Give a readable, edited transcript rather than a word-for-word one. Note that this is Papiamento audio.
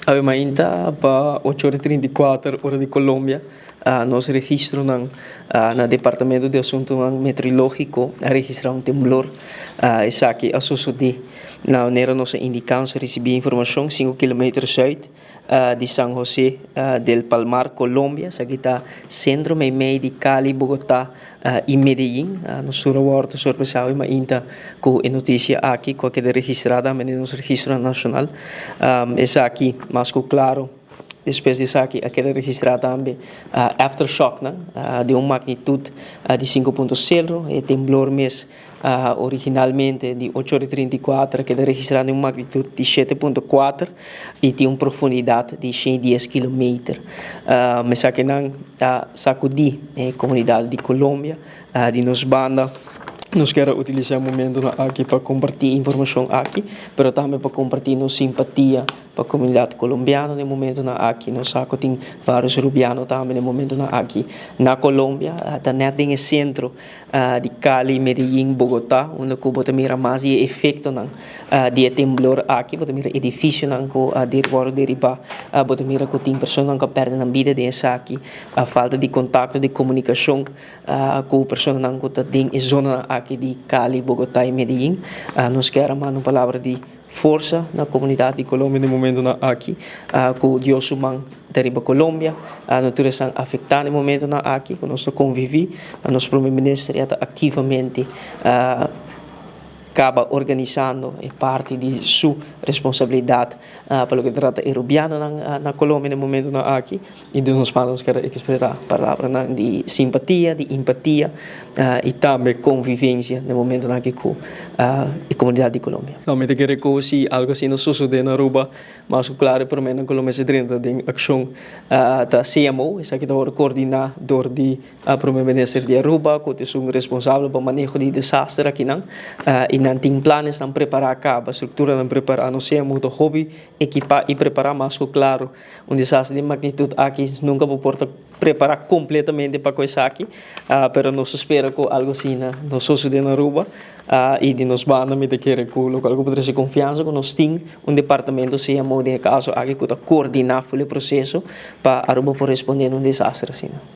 Awe mainta pa 8:34 ora di Colombia, nos registronan na Departamento di Asuntonan Meteorológiko a registrá un temblor. Esaki a sosodé na manera nos a indiká, nos a risibí informashon 5 kilometer sùit di San José del Palmar, Colombia. Esaki ta sentro meimei di Cali, Bogotá i Medellín. Nos tur a wòrdu sorpresá awe mainta ku e notisia aki ku a keda registrá tambe den nos registro nashonal. Esaki mas ku klaro, despues di esaki a keda registrá tambe aftershocknan di un magnitut di 5.0. E temblor mes originalmente di 8:34 a keda registrá den un magnitut di 7.4 i tin un profundidat di 110 kilometer. Esakinan a sakudí e komunidat di Colombia. Di nos banda, nos kier utilisá e momentonan aki pa kompartí informashon aki, pero tambe pa kompartí nos simpatia pa komunidat kolombiano den momentonan aki. Nos sa ku tin vários rubiano tambe den momentonan aki na Colombia. Ta nèt den e sentro di Cali, Medellín, Bogotá, unda ku bo ta mira mas di e efektonan di e temblor aki. Bo ta mira edifisionan ku a wòrdu deribá, bo ta mira ku tin personanan ku a pèrdè nan bida den esaki. Falta di kontakto, di komunikashon ku personanan ku ta den e zonanan aki di Cali, Bogotá i Medellín. Nos kier a manda un palabra di forsa na komunidat di Colombia den momentonan aki, ku Dios su man ta riba Colombia. Nos tur esnan afektá den momentonan aki ku nos ta konviví. Nos prome minister ya ta aktivamente kaba organisando e parti di su responsabilidat pa loke ta trata e rubianonan na Colombia den momentonan aki. I di nos parti nos kier ekspresá palabranan di simpatia, di empatia i tambe konvivensia den momentonan aki ku e komunidat di Colombia. No, mi ta kere ku si algu asina sosodé na Aruba, mas ku klaro e promé ku lo mester drenta den akshon ta CMO. Esaki ta wòrdu koordiná dor di Prome Minister di Aruba ku ta esun responsabel pa maneho di desaster akinan i nan tin planesnan prepará kaba, strukturanan prepará. Nos CMO ta hopi ekipá i prepará, mas ku klaro un desastre di magnitud aki nunka bo por ta prepará kompletamente pa ku esaki, pero nos ta spera ku algu asina no sosodé na Aruba i di nos banda mi ta kere ku lokual ku por trese konfiansa ku nos tin un departamento CMO den e kaso aki ku ta koordiná ful e proseso pa Aruba por respondé na un desastre asina.